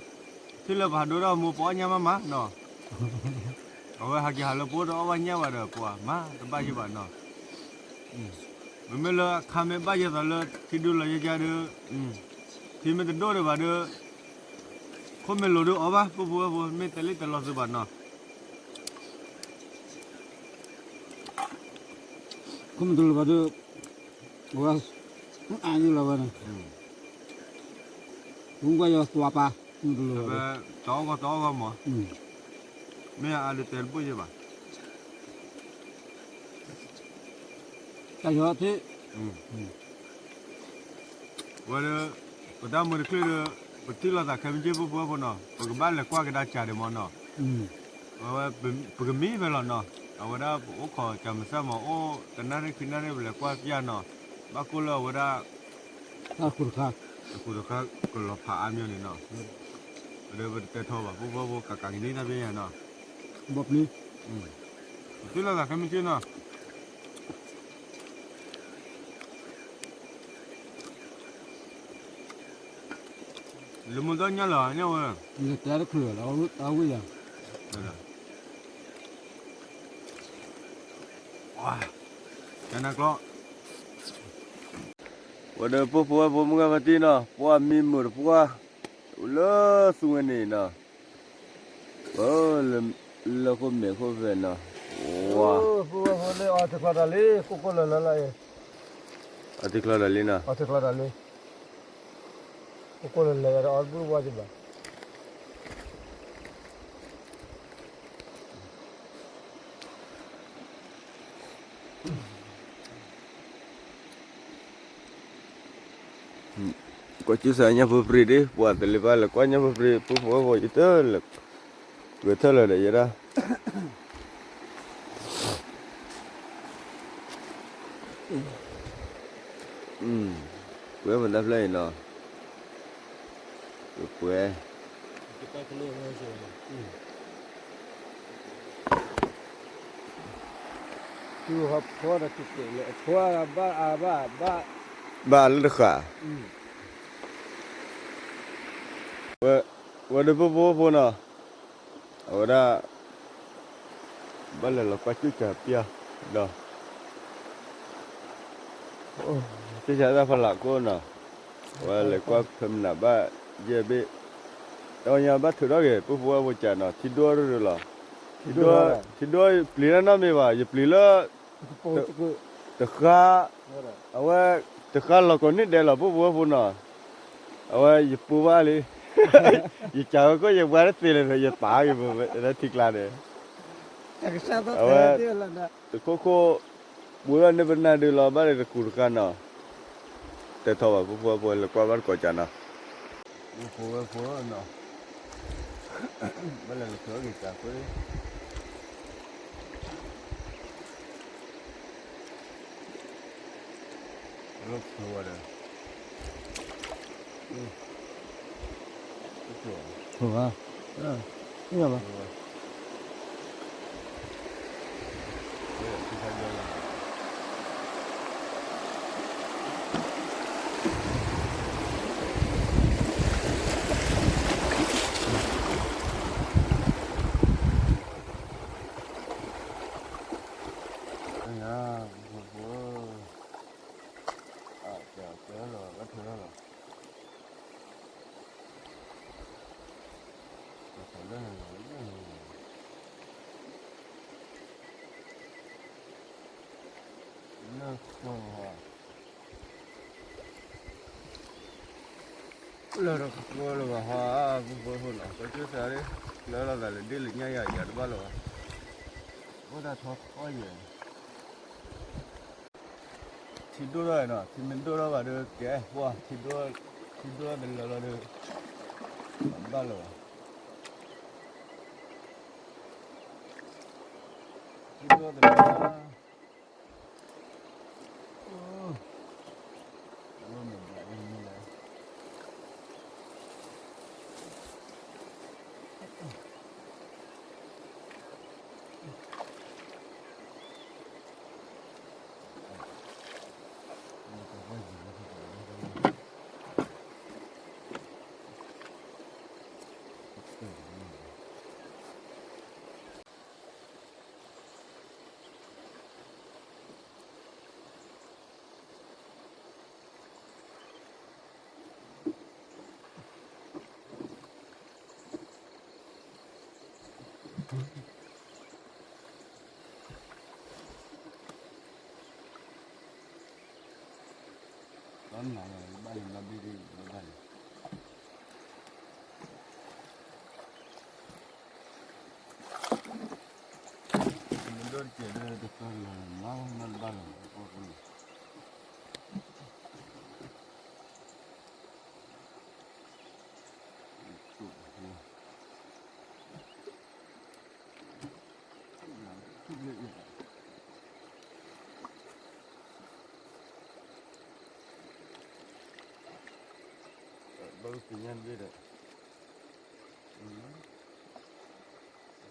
ထံၣ်လၢပဟးဒိတၢ်အမိၢ် ပအီၣ်ညၣ်မးမးနီၤ. အဝဲဟးက့ၤဟးလၢပအိၣ်ဒီးအီၣ်ဘၣ်ညၣ်ဘၣ်ဒီး ပှၤမၤတဘၣ်ယံၤဘၣ်နီၤ. မ့မ့ၢ်လၢအခါမ့ၢ်ဘၣ်ယဲသိးလၢ ထံဒိၣ်လီၤယဲယဲဒီး ထံမ့ၢ်တဒိၣ်ဒံးဘၣ်ဒီး ခိၣ်မ့ၢ်လိၤဒုးအီၣ်ဘၣ် ပဖိဝဲဖိ မ့ၢ်တဲလံတဲလီၤသုဘၣ်နီၤ. ခိၣ်မ့ၢ်တလိၤဘၣ်ဒီး အဝဲ အါယုလီၤဝဲန့ၣ် ဝူကွၢ်ယွၤသွါပၢ် မ့ၢ်တလိၤဘၣ်ဒီး တအီၣ်ဂီၢ်တအီၣ်ဂီၢ်မး မ့ၢ်အါဒုးတဲတဘၣ်ယဲဘၣ် တၢ်ယီၤထံ ဝဲဒီး ပတၢ်မုာ်တချုးဒီး ပထံၣ်လိာ်သးခဲမုၢ်ဆ့ၣ် ပဖိဝဲဖိနီၤ ပကဘၣ်လဲၤကွၢ်ကဒါကၢ်ဒံးမးနီၤ. ဝဲ ပကမံဖဲလီၤနီၤ အဝဲဒၣ်ပအိၣ်ခိးကၢ်မုၢ်ဆ့ၣ်မး အိၣ်တနၣ်ရံၣ်ခံနၣ်ရံၣ် ပလဲၤကွၢ်ပျၢ်နီၤ ဘၣ်ကိၣ်လၢအဝဲဒၣ် တၢ်ဃူတခါ တဃူတခါကလီၤဖးအါမးန့ၣ်နီၤ. ဒီးပတတဲထီဘၣ် ပဖိဝဲဖိ ကးကးကနံၣ်တၢ်ဖဲညါနီၤ ဘီပျံၤ ပထံၣ်လိာ်သးခဲမုၢ်ဆ့ၣ်နီၤ လၢမူဒီညၣ်လီၤ ညၣ်ဝဲ နတဲတချုးလီၤ အဝံၣ်ယၤ ဒီး ဒီး ဝဲဒီးပှၤဖိဝဲၢ်ဖိမုၢ်ဂၤဖါတံၢ်နီၤ ပှၤမံမုာ်တပှၢ် လၢသူဝဲန့ၣ်နီၤ လၢခိၣ်မဲာ်ခိၣ်ဖဲနီၤ ဝါ အီထံချီဒၣ်လံ ကိၢ်ကိၢ်လၢၤလၢၤလီၤ အီထံချီဒၣ်လံနီၤ အီထံချီဒၣ်လံ ကိၢ်ကိၢ်လၢၤလၢၤဒီးအီတဘူၣ်တဝါကဘၣ် ကွၢ်စူၣ်စးညၣ်ဖိပြံဒ် ပှၤတလ့ၤဘၣ်လဲၤကွၢ်ညၣ်ဖိပြံ ပှၤဖိဝဲၢ်ဖိယတလဲၤ ဂဲၤထၢၣ်လၢၤဒီးယဲဒၣ် ပှဲၤပနၢ်ဖျၢၣ်အံၤနီၤ ပှဲၤ ဘၣ်လၢတဃၣ် ဝဲဒၣ်ပဖိဖိနီၤ အဝဲဒၣ် ဘၣ်လဲၤလီၤကွၢ်စူၣ်စးပျၢ်ဒီး စူၣ်စးတၢ်ဖီလာ်ခိၣ်နီၤ အဝဲလဲၤကွၢ်ဖဲမနုၤဘၣ်ယဲၢ်ဘ့ၣ် တၢ်ညါဘၣ်ထုးထီၣ်က့ၤ ပှၤဖိဝဲၢ်ဖိကးနီၤ ထံဒိၣ်ရၢၢ်ရၢၢ်လီၤ ထံဒိၣ် ထံဒိၣ်ပျံၤတၢ်နီတမံၤဘၣ် ယပျံၤလၢ တဃၣ် အဝဲ တဃၣ်လီၤကိးနံၣ်ဒဲးလီၤ ပှၤဖိဝဲၢ်ဖိနီၤ အဝဲယပူၤဘၣ်လံ ယကးဝဲခိၣ်ယပှၤတသ့လၢၤဒီး ယပာ်က့ၤပထံကျါန့ၣ် အဝဲ တခိၣ်ခိၣ် ပူၤလီၤန့ၣ်ပနၢ်ဒုးလီၤဘၣ်လၢတကူတဃၣ်နီၤ တဲထီၣ်ဘၣ် ပှၤဖိဝဲၢ်ဖိလဲၤကွၢ်ဘၣ်တကိးကးနီၤ ပှၤဖိဝဲၢ်ဖိနီၤ ဘၣ်လဲၤကထုးအီၣ်က့ၤကးဖိ လီၤဖျိဝဲဒီး လၢတဃိလၢၤဘၣ်ဟီ ပှၤဖိဖိနီၤ ကွၢ်စူၣ်စးလၢ လၢလီၤသးလၢဒ့ၣ်လၢညၣ်ယၤယၤတဘၣ်လၢၤဘၣ် အိၣ်ဒၣ်ထီကီၢ်ယဲၢ် ထံဒိၣ်ထီၣ်နီၤ ထံမ့ၢ်ဒိၣ်ထီၣ်ဘၣ်ဒီးကဲ ပှၤ ထံဒိၣ်တလၢာ်လီၤဒီး ဘၣ်လၢၤဘၣ် ထံဒိၣ်တလၢာ် ဘၣ်လၢဘၣ်လၢဘၣ်လၢ မ့ၢ်ဒိၣ်တကဲးဒီးတသီလၢၤ မ့ၢ်ဘၣ်လၢၤ ဘၣ်သ့ၣ်ညါတဘ့ၣ်ဒီး ပလီ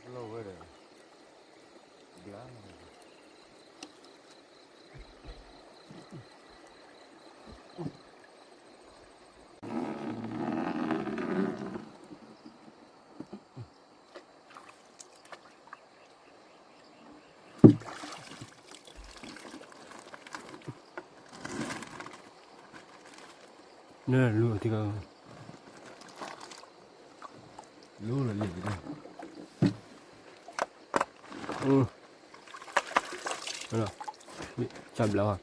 ၢ်ဝဲဒီး ဘျါ တ နလူၤအထံက လူၤလီၤလံ ကဘျါ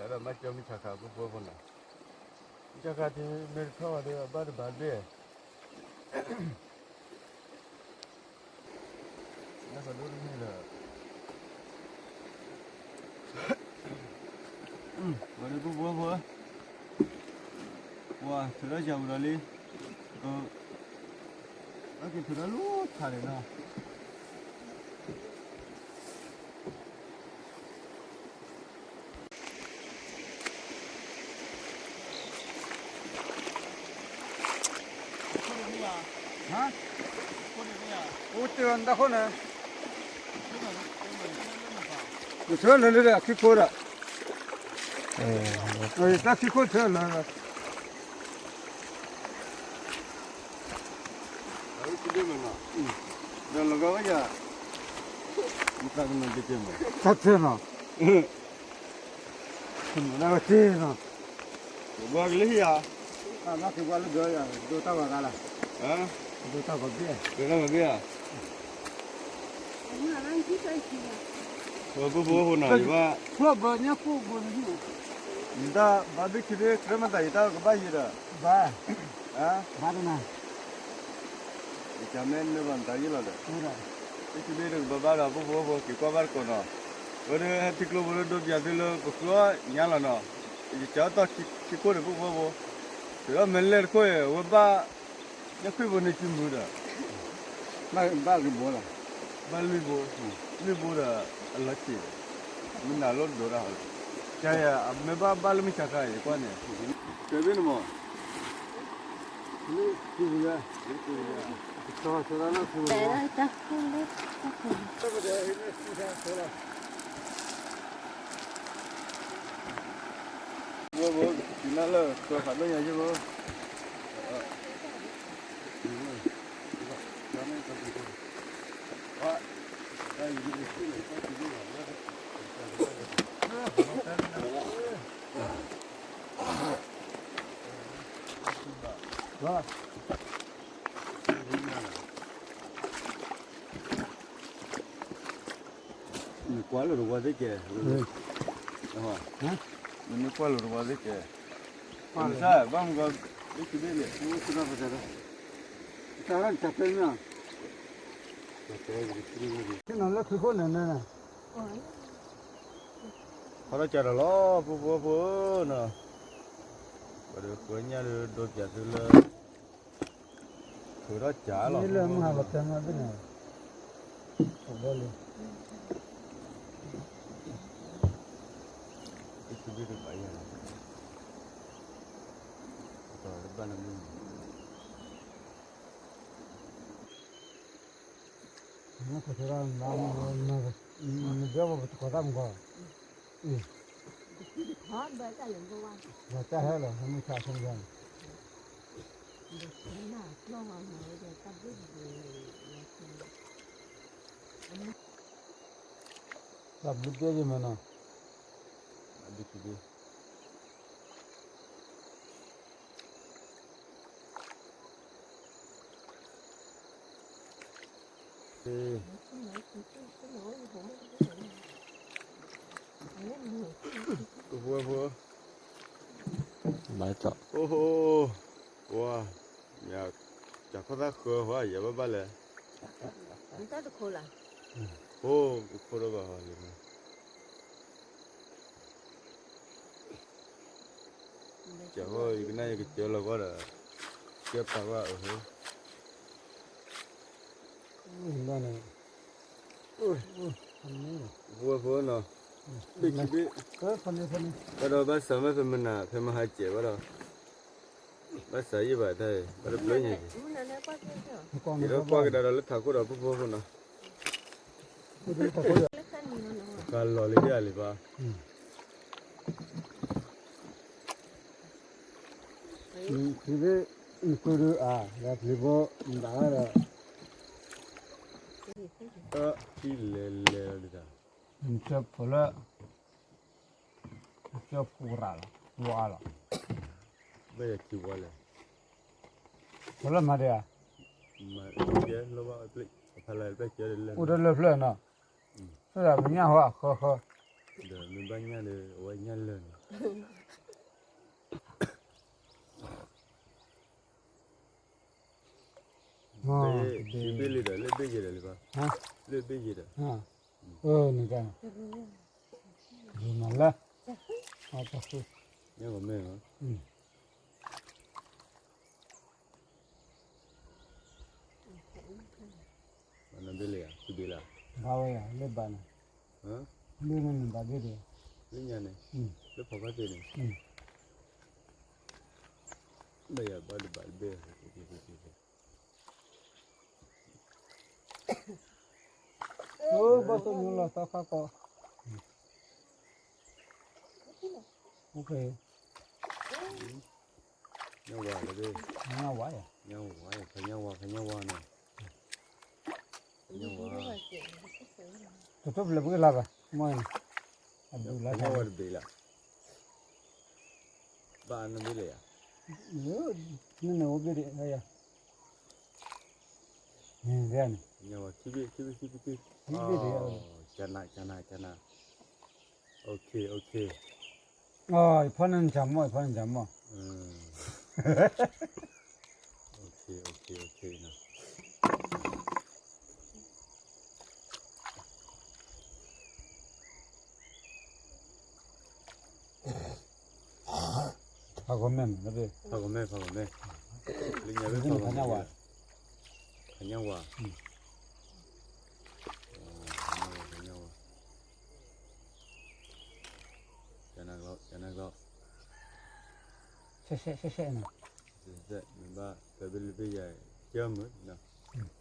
ယဒၣ်မၤကၠီမုၢ်ဆါခါဖိဖိဖိနီၤ, မုၢ်ဆါခါထံမ့ၢ်တထီၣ်ဘၣ်ဒီး အဘၣ်တဘၣ်ဘ့ၣ် နကဒိတမ့ၢ်ဒီး ဝဲဒၣ်ဖိဖိဖိ ပှၤထုးထီၣ်စၢၤပူၤဒီးလံ, အက့ၤထုးထီၣ်လၢထးန့ၣ်နီၤ. အိၣ်တ့ၢ်ဝဲနတၢ်ခိၣ်န့ၣ်, နဆၢလၢာ်လၢာ်ဒီးအခံခိၣ်ဒီး, တၢ်ခံခိၣ်ဆၢလၢာ်လၢာ် ဒီးလီၤဂာ်ဝဲယၤ, တၢ်ကနီၤတကဲမး, တၢ်ထဲနီၤ, နဒၣ်ဝဲတ့ၢ်နီၤ, ကဘှါကလၢဟံၣ်ဧါ, ဘၣ်က့ၤဘှါလၢဒၢးယၤ ဒိတၢ်ဂီၤဂၤလၢ်, ဒိတၢ်ဂီၤဘ့ၣ်, ဒိတၢ်ဂီၤဘ့ၣ်ဧါ. ပဖိဖိဖိနီၤ ယဘၣ်, ယတၢ်ဘၣ်ဘ့ၣ်ခံဘ့ၣ် ကြၢးမၤသးယတၢ်ကဘၣ်ယံၤဒီး, ဘၣ်, ဘၣ်တနၤ, ယကမ့ၢ်နၢ်ဘၣ်နတၢ်ယံၤလီၤဒီး, ဘ့ၣ်ခံဘ့ၣ်တကဘၣ်ဘၣ်ဒီး ပဖိဖိက့ၤကွၢ်ဘၣ်တကိးနီၤ, ဝဲဒၣ်ဟဲထံကျိဖိလၢဒိပၠးသုလၢပကြၢးညါလီၤနီၤ, ယကၢထီၣ်ခံခိၣ်ဒီး ပဖိဖိ, တုၤဒီးမဲာ်လဲၢ်တခိၣ်အံၤ အဝဲဘၣ် ညၣ်ခွံၣ်ဖိန့ၣ်စုမုာ်ဒီး, ဘၣ်ဂ့ၤဘိလီၤ, ဘၣ်လွံၢ်ဘိ, လွံၢ်ဘိဒီးအလီၤဆံးဒီး, မ့ၢ်နၤလီၤဒိတၢ်ဟီလီၤ, ကယၤအမ့ၢ်ဘၣ်ဘၣ်လၢမုၢ်ဆါခါအံၤ ယကွၢ်န့ၣ်, ကဲဘ့ၣ်န့ၣ်မး, လၢကူယၤ, လၢကူယၤ, ကဆီဆီဒၣ်လၢကူယၤ, တၢ်လၢတၢ်ခိၣ်လၢတၢ်ခိၣ်လၢ ဝဲဘိ, တုၤနၤလၢ ကဖးဒိၣ်ညါယဲဘိ, နကွၢ်လၢတဝီသ့ၣ်ကဲ, နမ့ၢ်ကွၢ်လၢတဝီသ့ၣ်ကဲ, ဘၣ်မုၢ်ကီ, ဘ့ၣ်ခံဘ့ၣ်န့ၣ်, တၢ်ရၣ်တၢ်တဲမ့ၢ်, ခ့နီၤလၢခံခိၣ်န့ၣ်န့ၣ်, ဟီထီၣ်ကၢ်ဒီးလီၤ ဖိဖိဖိနီၤ, ပှၤဒီးဃၢညၣ်ဒီးဒိပၠးသုလၢ ထုးထီၣ်ကၢ်လီၤ မ့ၢ်လၢမုၢ်ဟါလီၤတဲမ့ၢ်ဘၣ်န့ၣ်, အိၣ်ဘၣ်လံ, တဘၣ်လၢမုၢ် နကဲပတကိးတၢ်မကီ, လီၤတၢ်ဟဲလီၤ မုၢ်ဆါဆူညါန့ၣ်, တၢ်ဘျုးဘျဲယမနီၤ, ဖိဖိ, အိၣ်ဟိ, ပှၤ, ယၤခီၣ်သၣ်ဃၢၤဟီ ယၤဘၣ်ဘၣ်လဲၣ်, အိၣ်, ပခိၣ်ဒီးဘၣ်ဟီလံ ကၢ်ဃီ ယကနၣ်ယကစၢလီၤကီဒီး, ကဲပာ်ကွၢ်အဟၢ, ဘၣ်န့ၣ်, ပဝဲဖိနီၤ, ဘ့ၣ်ခံဘ့ၣ်, ဘၣ်ဒီးဘၣ်စးမ့ၢ်ဖဲမနၤ ဖဲမဟါစဲးဘၣ်ဒီး, ဘၣ်စးယံာ်ဘၣ်တၢ်အံၤ ဘၣ်တဘျီညါက့ၤ, ယဒီးကွၢ်ကဒါဒီးလၢထးခိၣ်ဒီးပဖိဖိနီၤ, ကလီၤလံဒ်အလံၤဘၣ်, ခံဘ့ၣ်, နကုဒုအါ, ဒီးပျံၤဖိ, နဘၣ်ဒီး, ထံလဲၤလဲၤလီၤဒ်တၢ်, နကၢဖိလၢ, နကၢဖိရၤလီၤ, ဝါလီၤ, ဘၣ်ယခံဝါလဲၣ်, ဖိလၢမၤဒံးဧါ, အိၣ်တလၢဖျၢၣ်နီၤ, ဒီးမ့ၢ်ဘၣ်ညၣ်ဟီၣ်အဃၢဃၢ, ဒီးမ့ၢ်ဘၣ်ညၣ်ဒီး အဝဲညၣ်လၢာ်နီၤ ဘ့ၣ်လံဒီး လၢဘ့ၣ်ယဲဒီးလံဘၣ်, လၢဘ့ၣ်ယဲဒီး, နက, ယမၤလၢ, ညၣ်ဂီၤမဲၢ်လီၤ, ဘ့ၣ်လံဧါ, ဘ့ၣ်လံ, ဘၣ်ဝဲယၤ လၢဘၣ်န့ၣ်, လၢန့ၣ်နဘၣ်ဘ့ၣ်ဒီး, လၢညါန့ၣ်, လၢဖီခီၣ်သ့ၣ်န့ၣ်, ဘၣ်ယၤဘၣ်တဘၣ်တဘ့ၣ်, ဘၣ်သိၣ်ညိလီၤတၢ်ခါကီ, ညၣ်ဝါလၢဘ့ၣ်, ညၣ်ဝါယၤ, ညၣ်ဝါယၤ, ဖဲညၣ်ဝါ, ဖဲညၣ်ဝါနီၤ, ဖဲညၣ်ဝါ, တထူၣ်ဖျဲးပှဲၤလၢဘၣ်, မ့ၢ်, အဒူၣ်လၢညၣ်ဝါတဘ့ၣ်လၢ ဘၣ်နဘ့ၣ်လၢယၤ, နန့ၣ်အိၣ်ဘ့ၣ်ဒံးယၤ, န့ၣ်, ခံဘ့ၣ်, ခံဘ့ၣ်, ခံဘ့ၣ်, ခံဘ့ၣ်ဒံး, ကနၤ, ကနၤ, ကနၤ, ယဖီန့ၣ်နကမီၢ်, ယဖီန့ၣ်နကမီၢ်, ဖးဂီၤမဲၢ်, ဖးဂီၤမဲၢ်, ဖးဂီၤမဲၢ်, လၢညါဝဲဖးဂီၤမဲၢ်, ဖးညၣ်ဝါ, ဖးညၣ်ဝါ, ကနၤကျီ, ကနၤကျီ, ဆဲးဆဲးဆဲးဆဲးန့ၣ်, ဆဲးဆဲး, မ့ၢ်ဘၣ်ဖဲဘ့ၣ်လၢဘ့ၣ်ယၤ, ကၢမုာ်နီၤ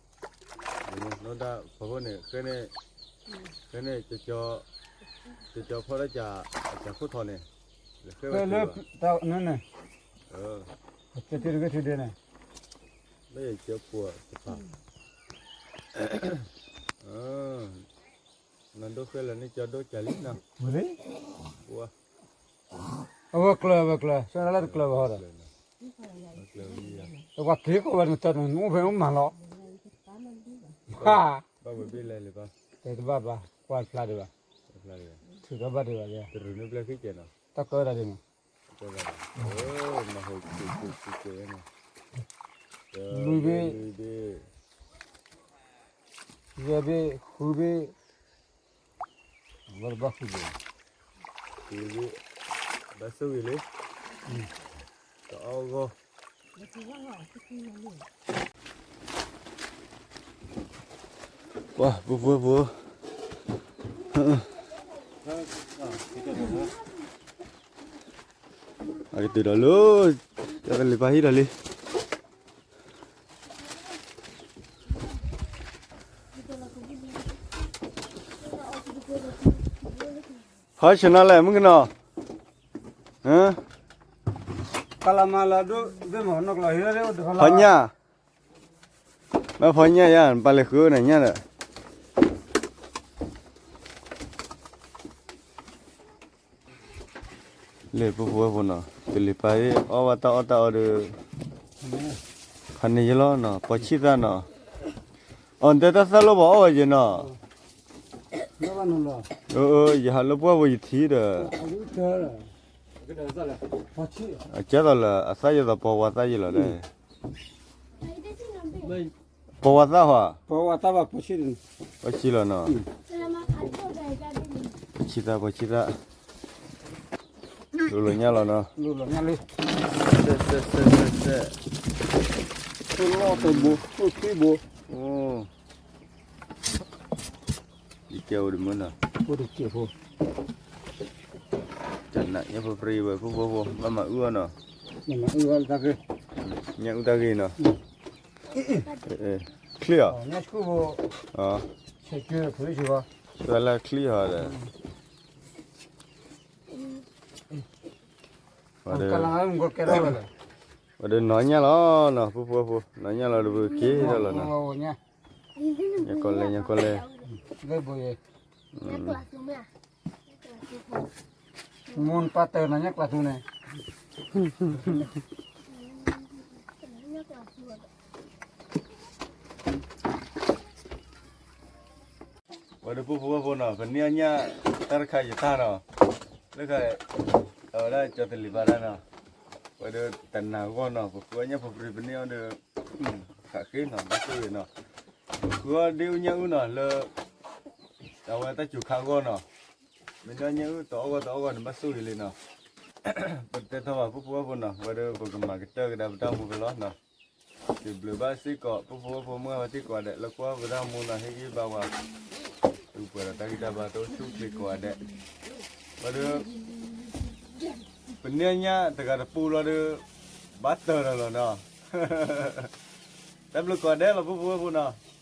နီၢ်ဒၣ်ဖီခိၣ်န့ၣ်, ဃဲန့ၣ်, ကၠီကၠီဖီၣ်တၢ်ကး, အကးခိၣ်ထီၣ်န့ၣ်, လၢ, န့ၣ်, ကၠီတဂ့ၤထူဒ့န့ၣ်, ဘၣ်ယကၢပှၤတဖၣ်, နဒိဃဲလၢန့ၣ်ကၠီဒိကၢလံနီၤ, အဝဲကျၢၤ အဝဲကျၢၤ ဆၢလၢတကျၢၤဘၣ်ဟီဒီး, ပှၤက့ၤကိးဝဲနတၢ်န့ၣ် နအိၣ်ဖဲအိၣ်မၤလီၤ, ဘၣ်ဝဲဘ့ၣ်လဲၣ်လၢၤဘၣ်, တဘၣ်ဘၣ် ကွၢ်ဖျါဒံးဘၣ်, ထုးထီၣ်ဘၣ်ဒံးဘၣ်, တရူးန့ၣ်ဘျဲၣ်ဃ့ကဲနီၤ, တၢ်ကၢဒၣ်ဒံးမး, လွံၢ်ဘ့ၣ်, လွံၢ်ဘ့ၣ်, ယဲၢ်ဘ့ၣ်, ဃုဘ့ၣ် ဝဲတဘၣ်ဃုဘ့ၣ်, ဘၣ်ဆိၣ်ဂ့ၤလံ, တအီၣ်ဂီၢ်, ပှၤပှဲၤပှဲၤပှဲၤ, အကတၢၢ်ဒီးလၢ, တၢ်ကလံၤပာ်ဟံၣ်ဒီးလံ ဖီဆနါလဲၣ် မုၣ်ကနီၤ, ဖီညၣ်, မ့ၢ်ဖီညၣ်ယါ ပာ်လဲၤဃုန့ၣ်ညၣ်ဒီး လၢပဖိဝဲဖိနီၤ တလံၤပာ်အီၣ်ဘၣ်တၢ်အီၣ်တၢ်အီဒီး ဖးန့ၢ်ယလီၤနီၤ ပှၤဆံၣ်သၣ်နီၤ အီၣ်တဲတၢ်သၣ်လိၣ်ပှၤအီၣ်ဝဲယဲနီၤ ယဟးလၢပှၢ်ပူၤယထံၣ်ဒီး အကဲသိးလၢအသၣ်ယဲသိးပှၤဝါသၣ်ယဲလီၤဒီး ပှၤဝါသၣ်ဟီ ပှၤဆံၣ်လီၤနီၤ ပှၤဆံၣ်သၣ် ပှၤဆံၣ်သၣ် လိၤလီၤညၣ်လီၤနီၤ စဲးစဲးစဲးစဲး တလီၢ်တဘိ တထံဘိ အိၣ် ယကဲအိၣ်တမုာ်နီၤ, အိၣ်တက့ၢ်ဖိ, တနၤညၣ်ဖိပြံဝဲ ဖိဖိဖိ ဘၣ်မၤအုၣ်အီၤနီၤ, ညၣ်အုၣ်တၢ်ဂ့ၢ်နီၤ, ချံၣ်အီၤ, ဆှၢလၢချံၣ်အီၤဒီး ဝဲဒၣ်နီၢ်ညၣ်လီၤနီၤ, ဖိဖိဖိ နီၢ်ညၣ်လီၤတဘုးက့ၤဒီးလီၤနီၤ, ညၣ်ကီလဲ ညၣ်ကီလဲ, မူနပၢ်တၢၢ်နီၤ ညၣ်ကျးသူန့ၣ် ဝဲဒၣ်ဖိဖိဖိနီၤ ပန့ၢ်အီၣ်ညၣ်တၢ်တခါယတၢ်နီၤ, လၢခါ အဝဲဒၣ်ကၠီတလံၤဘၣ်တၢ်နီၤ, ဝဲဒၣ်တနၤဂီၢ်နီၤ ပဃုအီၣ်ညၣ်ဖိပြံပန့ၢ်အီၣ်ဒီး ဃးဃ့နီၤ ဘၣ်ဆိၣ်ဂ့ၤနီၤ, ပဃုအီၣ်ဒ့အုၣ်ညၣ်အုၣ်နီၤ လၢ အဝဲတၢ်စူၤခါဂီၢ်နီၤ, မ့ၢ်ဒၣ်ညၣ်အုၣ်တအီၣ်ဂီၢ်တအီၣ်ဂီၢ်န့ၣ် ဘၣ်ဆိၣ်ဂ့ၤလံနီၤ, ပတဲထီၣ်ဘၣ်ဖိဖိဖိနီၤ ဝဲဒၣ်ပကမၤကတၢၢ်ကဒါပတၢ်မူကလီနီၤ, စံးဘျုးဘၣ်စ့ၢ်ကီး ဖိဖိဖိမုၢ်ဂၤဝဲသ့ၣ်ကိးဂၤဒဲး လၢကွၢ်ပတၢ်မူနီၤ ဟ့ၣ်ဂံၢ်ဘါဝဲ သုပှဲၤဒီးတၢ်ဂံၢ်တၢ်ဘါတအိၣ်ဆူၣ်အိၣ်ချ့ကိးဂၤဒဲး, ဝဲဒၣ် ပန့ၢ်အီၣ်ညၣ်တဂၤတပူၤလီၤဒီး ဘၣ်တၢၢ်ဒီးလီၤနီၤ, တၢ်ဘျုးကိးဂၤဒဲးလီၤ ဖိဖိဖိနီၤ